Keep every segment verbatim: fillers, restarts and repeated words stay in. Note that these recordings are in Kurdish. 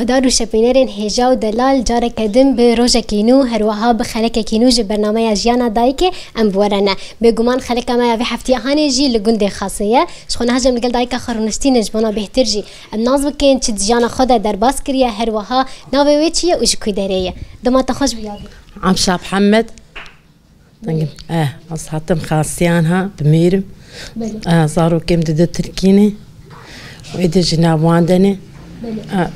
Dar û şepînerên hêja û delal, careke din bi rojekî nû, her wiha bi xelekekî nû ji bernameya Jiyana Dayikê em bi we re ne. Bêguman xeleka me ya vê heftiyê hanê jî li gundê Xasê ye. Ji xwe niha jî em li gel dayika xwe rûniştî ne, ji bona bêhtir jî em nas bikin çi di jiyana xwe de derbas kiriye, her wiha navê wê çi ye û ji ku derê ye. Dema te xweş bî yadî. Amşa Mihemed. Dengim, eh, ez hatim Xasiyan ha, bi mêrim. Belê. Eh, zarokêm di du Tirkî ne. Û êdî ji nav wan de ne. Belê. Eh,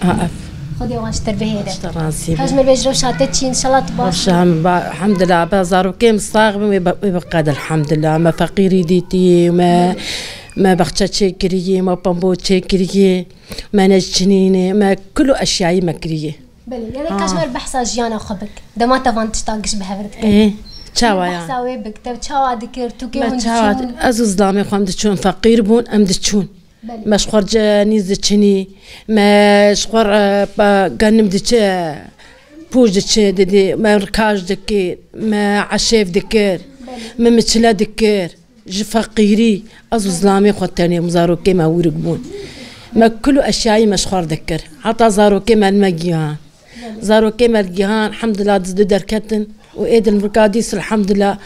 ha, ev. Xwedê wan ji te bihêle. Ji te razî be. Hej me bê ji rewşa te çi, înşallah tu baş. Rewşa em ba, elhamdulillah, be zarokêm sax bin, wê be, wê be qed, elhamdulillah. Me feqîrî dîtî, me, me baxçe çêkiriyê, me pembo çêkiriyê, me ne çinîne, me kul û eşyayî me kiriyê. Belê, yanî Ha. ka ji me re behsa jiyana xwe bik. Dema te van tişta giş bi hev re dikir. Ê, çawa ya? Behsa wê bik. Te çawa dikir? Tu kê Me hûn çawa, diçûn? Ez û zilamê xwe em diçûn, feqîr bûn, em diçûn. Belê. Me ji xwe re cenîz diçinî, me ji xwe re, e, pa-, genim diçe, pûç diçe, didî, me rikaj dikir, me eşêv dikir, Belê. me miçile dikir. Ji feqîrî, ez û zilamê xwe tenê, zarokê me wîrik bûn. Me kul û eşyayî me ji xwe re dikir. Heta zarokê me li me gihan. Zarokê me li gihan, elhamdulillah, di du derketin û êdin virka dîs, elhamdulillah,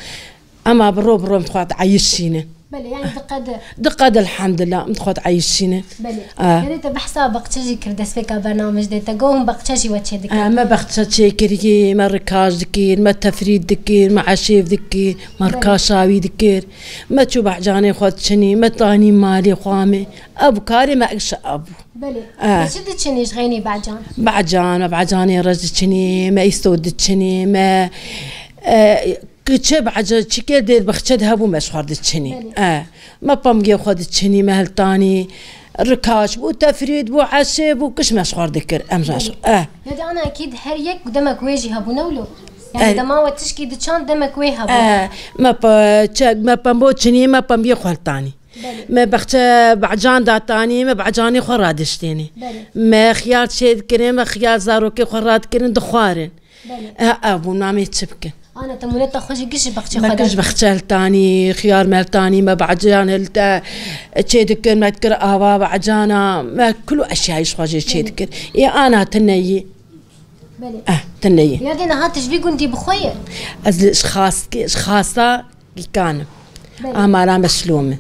ema bi ro bi ro em xwe dieyişînin. Belê, yani diqede. Diqede, elhamdulillah, em xwe dieyişînin. Belê. Ah. Yanî te behsa baxçe jî kir, destpêka bernamej de te got hûn baxçe jî we çê dikir. Ah, me baxçe çêkirî, me rikaj dikir, me tefrît dikir, me eşêv dikir, me Belê. rikaşa wî dikir. Me çû behcanê xwe diçinî, me tanî malê xwe me. Ev karê me iş ebû. Belê. Ah. Te çi diçinî ji xeynî behcan? Behcan, me behcanê reş diçinî, me îsto diçinî, me, e, Ki çi behca, çi kê dêr baxçe de hebû me ji xwe diçinî. Belê. E, me pamgê xwe diçinî, me hiltanî, rikaş bû, tefrît bû, eşê bû, kiş me ji xwe dikir. Em ji Belê. e. Ya de ana ekîd her yek demek wê jî hebû ne wilo? Yani E. dema we tişkî diçand demek wê hebû. E, me pe-, çe-, me pembo çinî, me pemgê xwe hiltanî. Belê. Me baxçe behcan datanî, me behcanê xwe radiştênî. Belê. Me xiyar çê dikirin, me xiyar zarokê xwe radikirin, dixwarin. Belê. E, ev bû namê çi bikin? Ana te mûneta xwe jî giş ji baxçê Me xwe giş de. baxçe hiltanî, xiyar me hiltanî, me behcan hilte, çê dikir, me dikir ava behcana, me kul û eşyayî ji xwe jê çê Belê. dikir. Ê ana tineyî. Belê. Eh, tineyî. Ya de niha tu ji vî gundî bi xwe ye? Ez li, ji Xaskê, ji Xasa Gîkan im. Belê. Amara me Şilom e.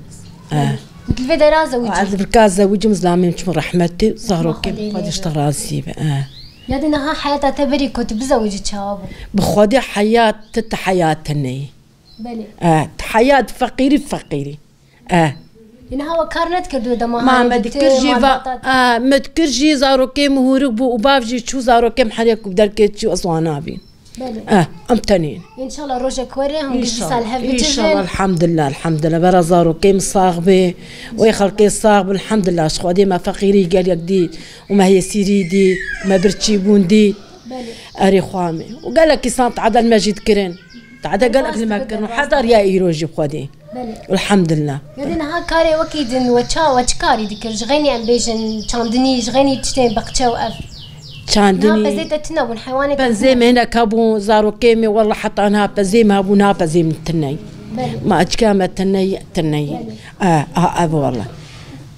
Belê. Eh. Tu li vê dera zewicî? Ez virka zewicim, zilamê min çû rehmetê, zarokê Xwedê bi Xwedê lê ji te razî be. Eh. Ya de niha heyata te berî ku tu bizewicî çawa bû? Bi Xwedê heyat, ti, ti heyat teneyî. Belê. Eh, ti heyat feqîrî, feqîrî. Eh. Yê niha we kar nedikirdiyo dema Ma hanê me tu dikir jî va, malbata te? Eh, me dikir jî zarokê min hûrik bû û bav jî çû, zarokê min herê ku bi derkê çû ez wana bîn. Belê. Eh, em tenê ne. Înşallah rojek were, hûn giş dîsa li hev bicivin. Înşallah, elhamdulillah, elhamdulillah. Bera zarokê min sax be, wê xelkê sax bin, elhamdulillah. Ji Xwedê me feqîrî gelek dît û me hêsîrî dît, me birçî bûn dît. Belê. Erê xwe me. Û gelek îsan teadel me jî dikirin. Teade gelek li me kirin. Heta riya îro jî bi Xwedê. Belê. Elhamdulillah. Ya de niha karê wekî din we ça, we çi karî dikir? Ji xeynî em bêjin çandinî, ji xeynî tiştên baxçe û ev. Çandinî. Niha pezê te tune bûn, heywanê te Pezê tune me bûn. hineka bûn, zarokê me, wallah heta niha pezê me hebû, niha pezê min tune ye. Belê. Ma açika me tune ye, tune ye. Belê. Eh, ah, ev wallah.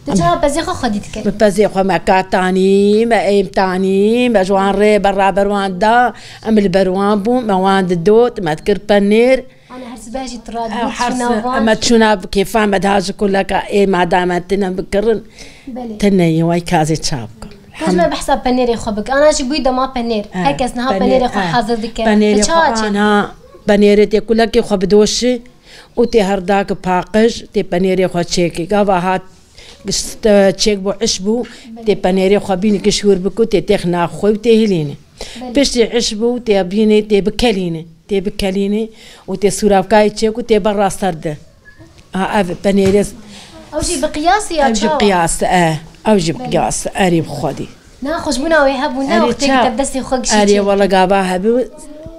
Tu çawa pezê xwe xwedî dikir? Bi pezê xwe me ka tanî, me êm tanî, me ji wan rê beraber wan da, em li ber wan bûn, me wan didot, me dikir penêr. Ana her sibeh jî tu radibû, Ew her çûna si-, van. Em çûna bi kêfa me daha ji kuleka ê madama tine bikirin. Belê. Tine ye, way kazê çav bikin. Ka ji me behsa penêrê xwe bike. Ana jî bûyî dema penêr. Eh, Her kes niha penêr, penêrê xwe eh, hazir dike. penêrê Tu çawa xwe çê? ana, penêrê tê kulekê xwe bidoşi û tê herdaki paqij, tê penêrê xwe çêkî. Gava hat, gişt, çêk bû, iş bû, Belê. tê penêrê xwe bînî ki şûr biku, tê têxina xwe û tê hilînî. Belê. Piştî iş bû, tê bînî, tê bikelînî. Tê bikelînî û tê sûravkayê çêk û tê berra ser de. Ha, ev penêrê Ew jî bi qiyasî ya Ew jî çawa? qiyas e. Ew jî bi Belê. qiyas e. Erê bi Xwedî. Na xweşbûna wê hebû, ne Erê wextê çaw? te bi destê xwe gişî Erê çêkî. wala gava hebû,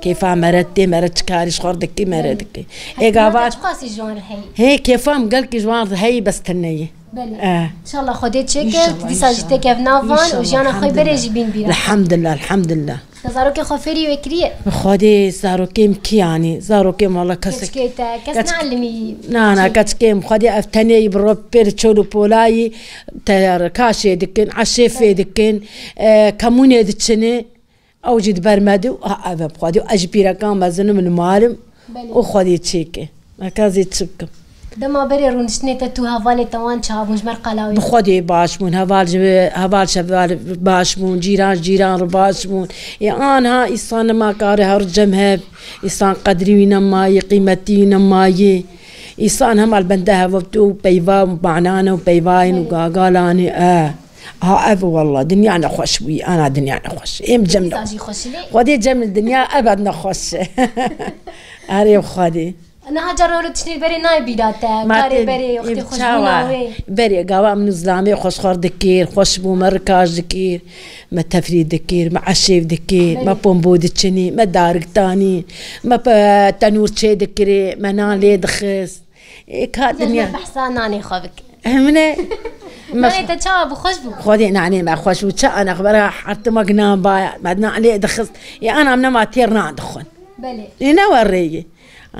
kêfa mere tê, mere çi karî ji xwe dikî, mere Belê. dikî. Ê Hesî gava mala çiqasî ji wan re heyî? Hê kêfa min gelkî ji wan re heyî, bes tune ye. Belê. Eh. Înşallah Xwedê çêkir, Înşallah, dîsa jî înşallah. têkev nav van û Înşallah, jiyana xwe berê elhamdulillah. jî bîn bîra. Elhamdulillah, elhamdulillah. Te zarokê xwe fêrî wê kiriye? Bi Xwedê zarokê min kî anî? Zarokê min wala kesek. Keçikê te, kes Keç- neelimî? Na, na, keçikê min Xwedê ev tenê yî bi rop pêr çol û polayî te kaşê dikin, eşê fê dikin, e, kemûnê diçinê. Ew jî di ber me de û ha ev e bi Xwedê. Ez ji pîrekan mezin im li mal im Belê. Û Xwedê çêke. Eka zê çi bikim? Dema berê rûniştinê te tu hevalê te wan çawa bûn ji ber qala wê? Bi Xwedê baş bûn. Heval ji heval ji heval baş bûn. Cîran ji cîran re baş bûn. Ê anha îsan nema kare her cem hev. Îsan qedrî wî nemayê, qîmetî wî nemayê. Îsan hema li bende hev û peyva û manane û peyvayên û Belê. Gagalanê e. Ha ev walla dinya nexweş bûyî, ana dinya nexweş. Êm cem ne. Dîsa jî xweş e. Xwedê cem li dinya ebed nexweş e. Erê Xwedê. Niha cara wilo tiştê berê nayê bîra te, Ma karê tê berê, êm wextê xweş çawa? Bûna wê. Berê gava min zilamê xweş xwar dikir, xweş bû me rikaş dikir, me tefrî dikir, me eşêv dikir, Berê. Me pombo diçinî, me darik tanî, me pe tenûr çê dikirê, me nan lê dixist. Ê, ka Gel dinya. Me behsa nanê xwe bike. Hemine. Nanê te çawa bû, xweş bû? Xwedê nanê me xweş bû. Çi ana xwe bera hertima ginan baya. Me nanê dixist. Ê, anam nema têr nan dixwin. Belê. Ê, ne werê ye.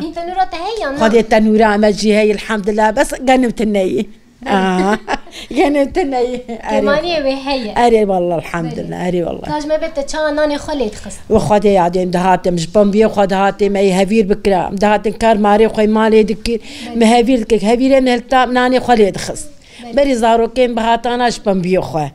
Hîn tenûra te heye ya na? Xwedê tenûra me jî heye, elhamdulillah. Bes genim tune ye. Aa, gene tune ye. Erê. Kêmaniyê wê heye. Erê wallah, elhamdulillah. Erê wallah. Ka ji me be te çawa nanê xwe lê dixist? Wê Xwedê yadê em dihatim, ji pombiyê xwe dihatim, me yê hevîr bikira. Em dihatin kar marê xwe malê dikir. Belê. Me hevîr dikir. Hevîrê me hilta nanê xwe lê dixist. Belê. Berî zarokên bihatana ji pombiyê xwe.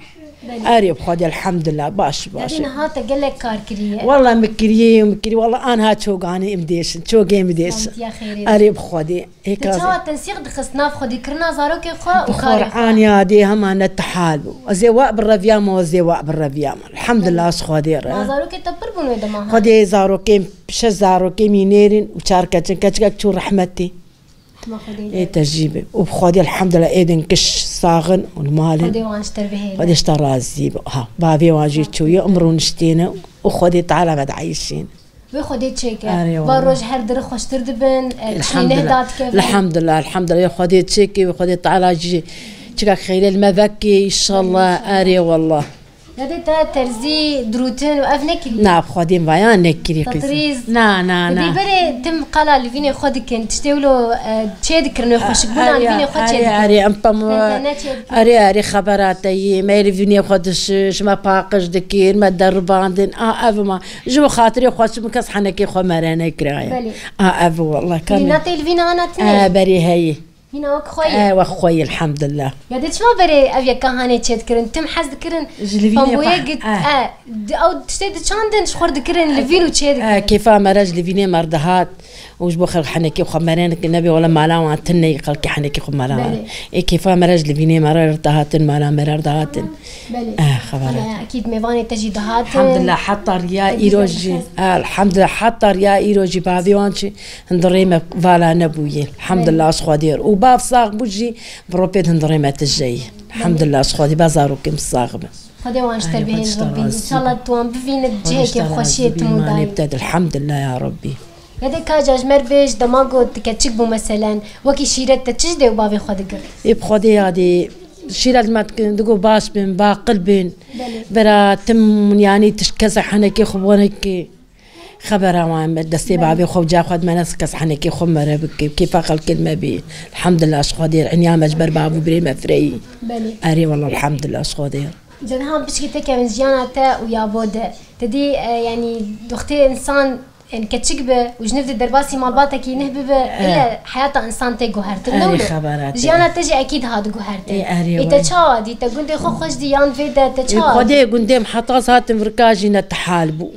Belê. Erê bi Xwedê, elhamdulillah, baş, baş. Yadê niha te gelek kar kiriye. Wallah min kiriye, min kiriye. Wallah anha çoganê em dêşin, çogê em dêşin. Selametîya xêrê. Erê bi Xwedê. Ê Te kazê. Çawa tensîq dixist nav xwedîkirina zarokê xwe û karê xwe? Qur'an yadê hema ne tihal bû. Ez ê wa bi reviya me, ez ê wa bi reviya me. Elhamdulillah, ez Xwedê re. Ma zarokê te pir bûn wê dema ha? Xwedê zarokê, şeş zarokê mî nêrin û çar keçin. Keçikek çû rehmetê. Hema Xwedê Ê te jî be. Û bi Xwedê elhamdulillah êdin kiş saxin û li malin. Xwedê wan ji te bihêle. Xwedê ji te razî be. Ha, bavê wan jî çûye, umr û niştêne û Xwedê Teala me dieyşîn. Wê Xwedê çêke. Erê, va wallah. Roj her dire xweştir dibin, e, tiştê Elhamdulillah. Nehda dikevin. Elhamdulillah, elhamdulillah. Wê Xwedê çêke, wê Xwedê Teala jî çikak xeyrê li me veke, înşallah. Erê, înşallah. Erê, wallah. Ya dê te terzî dirûtin û ev nekirî? Na, bi Xwedê min vaya nekirî qîz. Tetrîz. Na, na, na. Dê berê tim qala li vînê xwe dikin, tiştê wilo, e, çê dikirin, wê xweşikbûna li vînê xwe çê dikin. Erê, erê, em pem-, Te, te ne çê dikin. Erê, erê, xebera te yê, me li vînê xwe diş-, ji me paqij dikir, me deribandin. A, ev ma. Ji bo xatirê xwe çi min kes henekê xwe mere nekiraye. Belê. A, ev wallah, kamî. Hîna tê li vîna ana tine? E, berê heyî. Hîna wek xwe ye. E, wek xwe ye, elhamdulillah. Ya dê çima berê ev yeka hanê çê dikirin? Tim hez dikirin. Ji li vînê pamboyê pa-, git, e. E, di-, ew tiştê diçandin, ji xwe dikirin, li vîn û çê dikirin. E, kêfa me re ji li vînê me re dihat. Û ji bo xelk henekê xwe mere neke, nebê wela mala wan tune ye, xelkê henekê xwe mala wan. Belê. Ê kêfa me re ji li vînê me re dihatin, mala me re dihatin. Belê. Eh, xebera. Ana, ekîd mêvanê te jî dihatin. Elhamdulillah, heta riya îro jî. Elhamdulillah, heta riya îro jî bavê wan jî hundirê me vala nebûye. Elhamdulillah, ez Xwedê re. Û bav sax bû jî, bi ropê hundirê me tije ye. Elhamdulillah, ez Xwedê, ba zarokê min sax bin. Xwedê wan ji te bihêle Rebbî. Înşallah tu wan bivîne cihekê xweşiyê tim û dayî. Elhamdulillah ya Rebbî. Yadê ka ca ji me re bêj, dema got tu keçik bû meselen, wekî şîret te çi ji dê û bavê xwe digirt? Ê bi Xwedê yadê, şîret me dikin, digo baş bin, baqil bin. Belê. Vera tim, yanî tişt kese henekê xwe bone ki. Xebera wan me, destê bavê xwe û ca xwe dimene, kes henekê xwe mere bike. Kêfa xelkê me bî. Elhamdulillah, ji Xwedê re. Eniya me ji ber bav û birê me fireyî. Belê. Erê, wallah, elhamdulillah, ji Xwedê re. Ca niha pişkî te kevin jiyana te û ya bo de. Te dî, e, yanî, wextê însan, yanî, keçik be û ji niv de derbasî malbatekî nih bibe, e, ile heyata însan tê guhertin. Erê, ne wilo? Xebera te. Jiyana te jî ekîd hat guhertin. Ê, erê, Ê, te wele. Çawa dî? Te gundê xwe xweş dî yan vê de? Te Ê, çawa Xwedê dî? Gundê min heta ez hatim virka jî ne tihal bû.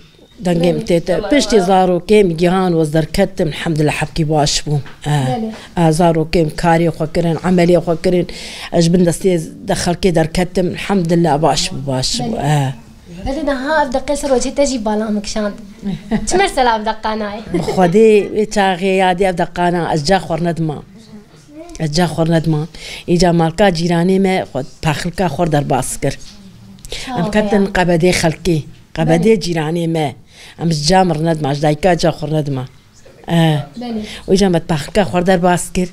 Dengê min tê te. Piştî zarokê min gihan û ez derketim, elhamdulillah, hepkî baş bûm. Eh. Belê. Eh, zarokê min karê xwe kirin, emelê xwe kirin. Ez ji bin destê de xelkê derketim, elhamdulillah, baş bû, baş bû. Belê. Eh. Belê, niha ev deqê ser rojê te jî bala min kişand. Çi mesela ev deqa nayê? Bi Xwedê, wê çaxê yadê ev deqa na, ez ca xwe nedima. Ez ca xwe nedima. Îca malka cîranê me, xwe paxilka xwe derbas kir. Em ketin qebedê xelkê. Qebedê cîranê me. Em ji ca min re nedima, ji dayika ca xwe nedima. Eh. Belê. Û îca me paxilka xwe derbas kir.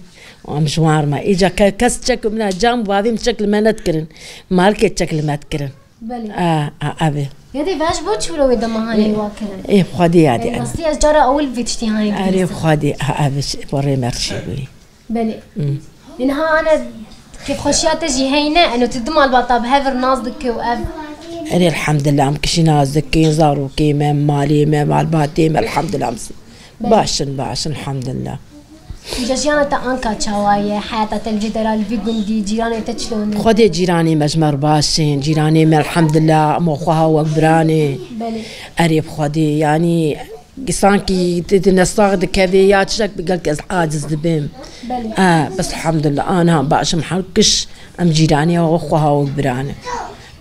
Û em ji wan re me. Îca ke-, kes çek min, cam bavê min çek li me nedikirin. Malkê çek li me dikirin. Belê. A, a, ev e. Yadê ve ji bo çi wilo wê dema hanê wa kirin? Ê, Xwedê yadê. Rastî ez cara ewil vê tiştî hanê Erê dibîsim. Xwedê, a, ev e, bo rê merçî bûyî. Belê. Hı. Niha ana kêfxweşiya te jî heyne, eno tu du malbata bi hev re nas dike û ev. Erê, elhamdulillah, em kişî nas dikin, zarokê me, malê me, malbatê me, elhamdulillah, em s-, Belê. Baş in, baş in, elhamdulillah. Îca jiyana te anka çawa ye? Heyata te li vê dera, li vî gundî, cîranê te çilo ne? Xwedê cîranê me ji me re baş in, cîranê me, elhamdulillah, em xwe ha wek biran ê. Belê. Erê, bi Xwedê, yanî, sankî tu, tu nestax dikevê ya tiştek bi gelkî ez aciz dibim. Belê. E, bes elhamdulillah, aniha baş im her kiş, em cîranê xwe ha wek biran in.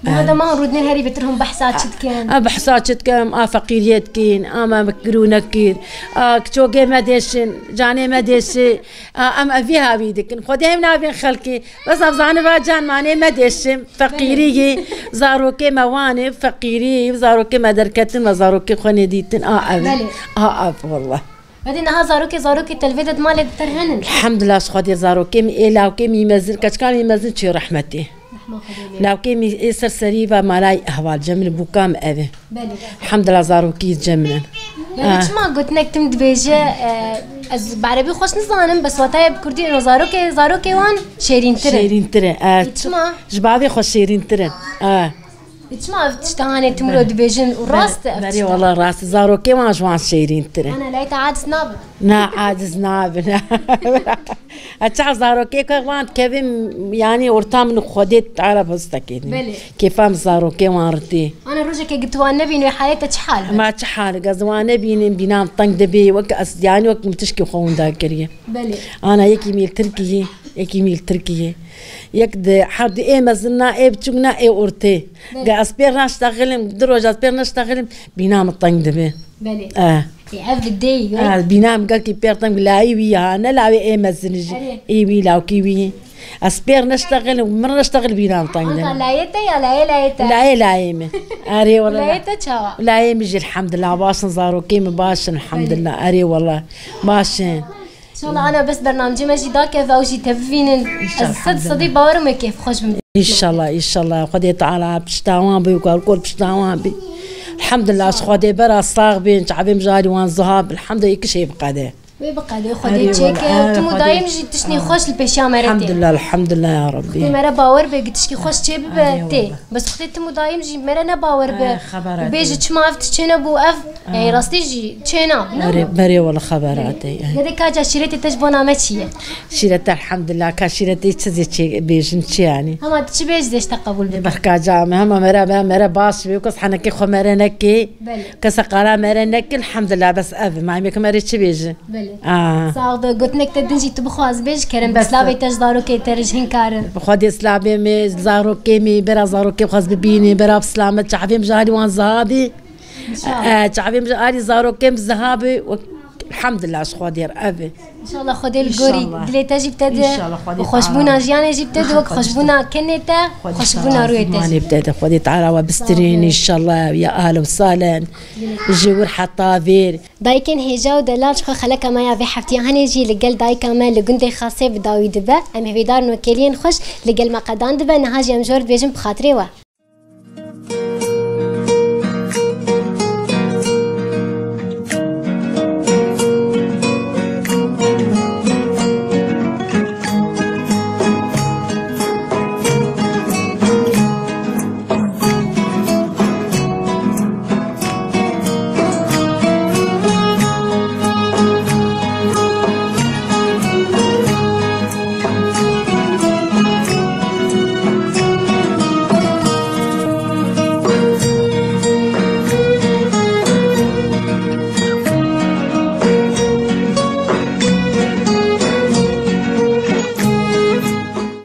Niha dema hûn rûdinên herî bêtir hûn behsa çi dikin? A behsa çi dikim, a feqîriyê dikin, a me kirû nekir, a kiçokê me dêşin, canê me dêşi, a em evî havî dikin. Xwedê hem navên xelkê, bes ev zaniba can manê me dêşim, feqîriyê, zarokê me wan ê, feqîrî, zarokê me derketin, me zarokê xwe nêdîtin, a ev, Belê. A ev, wallah. Hadi niha zarokê, zarokê te li vê de di malê de te re henin? Elhamdulillah, ji Xwedê zarokê min ê, lawkê min mezin, keçika min mezin çê rehmetê. Rehma Xwedê lê. Lawkê min ê ser serî ve malay ehval, cem min bûka min ev e. Belê. Elhamdulillah, zarokî cem min in. Yani Ha. Çima gotinek tim dibêje, e, ez bi erebî xweş nizanim, bes watayê bi kurdî ino zarokê, zarokê wan şêrîntir in. Şêrîntir in, e. Ê, çima? Ji bavê xwe şêrîntir in. E. Ê, çima ev tişta hanê tim wilo dibêjin û rast e ev tişta? Berê, wala rast e. Zarokê wan ji wan şêrîntir e. Ana, layê te aciz nabe? Na, aciz nabe, na. Ez çax zarokê ke wan dikevim, yanî orta min û Xwedê Teala bostekê din. Belê. Kêfa min zarokê wan ritî. Ana, rojekê gi tu wan nebînî, halê te çi hal be? Ma çi hal, ez wan nebînim, bîna min teng dibê, wek ez, yanî wek min tişkî xwe winda kiriye. Belê. Ana, yekî mîl Tirkiyê, yekî mîl Tirkiyê. Yek di her du ê mezin na, ê biçûk na, ê ortê. Belê. Ge ez pêr naştexilim, du roj ez pêr naştexilim, bîna min teng dibe. Belê. Eh. Ê, ev bi dê yo. Eh, bîna min gelkî pêr teng, layî wî ya, ne lawê ê mezin jî. Erê. Ê wî, lawkî wî. Ez pêr naştexilim, min naştexil bîna min teng dibe. Anta layê te ya layê layê te? Layê layê min. Erê, wala. Layê te çawa? Layê min jî elhamdulillah baş in, zarokê min baş in, elhamdulillah. Belê. Erê, wala. Baş in. Şola ana bes bernamecê me jî dakeve ew jî te bivînin. İnşallah, ez sed sedî bawer im ê kêfxweş bim. İnşallah, inşallah. Xwedê Teala pişta wan bî û karkor pişta wan bî. Elhamdulillah, ji Xwedê bera sax bin, çavêm ji alî wan ziha bin. Elhamdulillah, yek şê biqede. Wê biqede, Xwedê çêke. Tim û dayim jî tiştî xweş li pêşiya me re tê. Elhamdulillah, elhamdulillah ya Rabbi. Xwedê me re bawer be, gi tişkî xweş çê bibe, tê. Bes Xwedê tim û dayim jî me re ne bawer be. Û bêje çima ev tişt çê nebû, ev, yanî rastî jî çê nabû, ne? Berê, berê wala xebera te ye. Gedê ka ca şîretê te ji bona me çi ye? Şîrete elhamdulillah, ka şîretê çi zê çê bêjin çi yanî? Hema tu çi bêj zê ji te qebûl bike. Berka ca me, hema me re be, me re baş be, kes henekê xwe me re neke. Belê. Kesa qala me re neke, elhamdulillah, bes ev, ma em yek me re çi bêjin? Belê. Aa. Sax be, gotinek te din jî tu bixwaz bêj, kerem, slavê te ji zarokê te re ji hîn karin. Xwedê slavê me, zarokê me, bera zarokê xwaz bibîne, bera bi silamet, çavêm ji alî wan ziha bî. İnşallah. E, çavêm ji alî zarokêm ziha bî, wek, elhamdulillah, ji Xwedê re, ev e. İnşallah Xwedê li gorî dilê te jî bi te de. İnşallah Xwedê û xweşbûna jiyanê jî bi te de, wek xweşbûna kenê te, xweşbûna rûyê te jî. Xweşbûna jiyanê bi te de, Xwedê Teala we bistirîn, inşallah, ya ahlen û sahlen, ji wir heta vêr. Dayikên hêja û delal ji xwe xeleka me ya vê heftiyê hanê jî li gel dayika me li gundê Xasê bi dawî dibe. Em hêvîdar in wekêliyên xweş li gel me qedan dibe. Niha jî em ji we re dibêjin bi xatirê we.